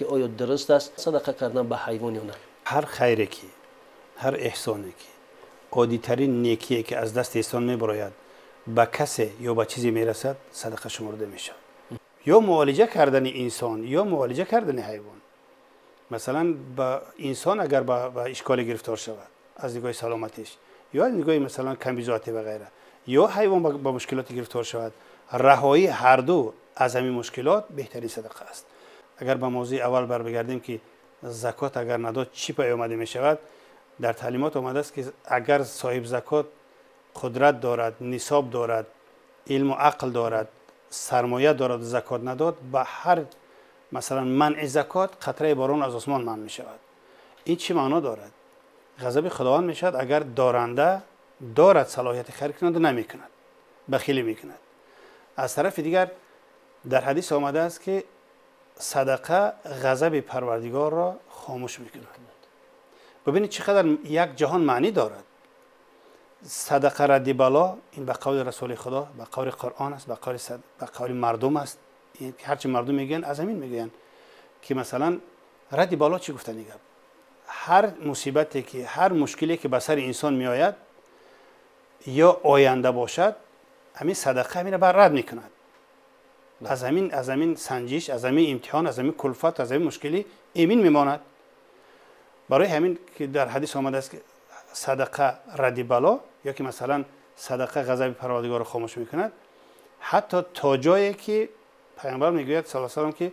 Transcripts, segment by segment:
Ки оё дуруст аст садақа кардан ба ҳайвон ё на? Ҳар хайре ки, ҳар эҳсоне ки, оддитарин некие ки аз дасти инсон мебарояд, ба касе ё ба чизе мерасад, садақа шумурда мешавад. Ё муолиҷа кардани инсон, ё муолиҷа кардани ҳайвон. Масалан, ба инсон агар ба ишколе гирифтор шавад аз нигоҳи саломатиш ё аз нигоҳи, масалан, камбизоатӣ ва ғайра, ё ҳайвон ба мушкилоте гирифтор шавад, раҳоии ҳарду аз ҳамин мушкилот беҳтарин садақа аст. Агар ба мавзӯи аввал барбигардем, ки закот агар надод, чӣ паёмаде мешавад, дар таълимот омадааст, ки агар соҳиб закот қудрат дорад, нисоб дорад, илму ақл дорад, сармоя дорад, закот надод, ба ҳар, масалан, манъи закот қатраи борон аз осмон манъ мешавад. Ин чӣ маъно дорад? Ғазаби Худованд мешавад, агар доранда дорад салоҳияти хайр кунад, намекунад, бахилӣ мекунад. Аз тарафи дигар, дар ҳадис омадааст, ки садақа ғазаби Парвардигорро хомӯш мекунад. Бибинед, чӣ қадар як ҷаҳон маънӣ дорад садақа. Радди бало, ин ба қавли Расули Худо, ба қавли Қуръон аст, ба қавли мардум аст. Ҳарчи мардум мегӯянд, аз ҳамин мегӯянд, ки масалан, радди бало чӣ гуфтани гап? Ҳар мусибате ки, ҳар мушкиле ки ба сари инсон меояд ё оянда бошад, ҳамин садақа ҳамина бар рад мекунад. Аз ҳамин санҷиш, аз ҳамин имтиҳон, аз ҳамин кулфат, аз ҳамин мушкилӣ эмин мемонад. Барои ҳамин ки дар ҳадис омадааст, ки садақа радди бало ё ки, масалан, садақа ғазаби Парвардигорро хомӯш мекунад. Ҳатто то ҷое ки Пайғамбар мегӯяд, сал салам, ки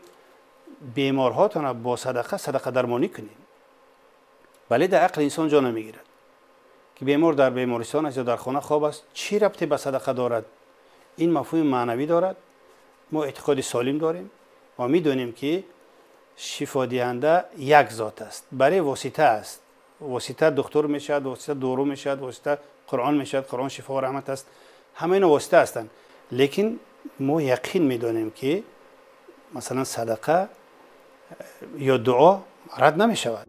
беморҳотона бо садақа садақадармонӣ кунед. Вале дар ақли инсон ҷо намегирад, ки бемор дар бемористон аст ё дар хона хоб аст, чӣ рабте ба садақа дорад? Ин мафҳуми маънавӣ дорад. Мо эътиқоди солим дорем ва медонем, ки шифодиҳанда як зот аст, баре восита аст. Восита духтур мешавад, восита дору мешавад, восита Қуръон мешавад. Қуръон шифо ва раҳмат аст. Ҳама ино восита ҳастанд, лекин мо яқин медонем, ки, масалан, садақа ё дуо рад намешавад.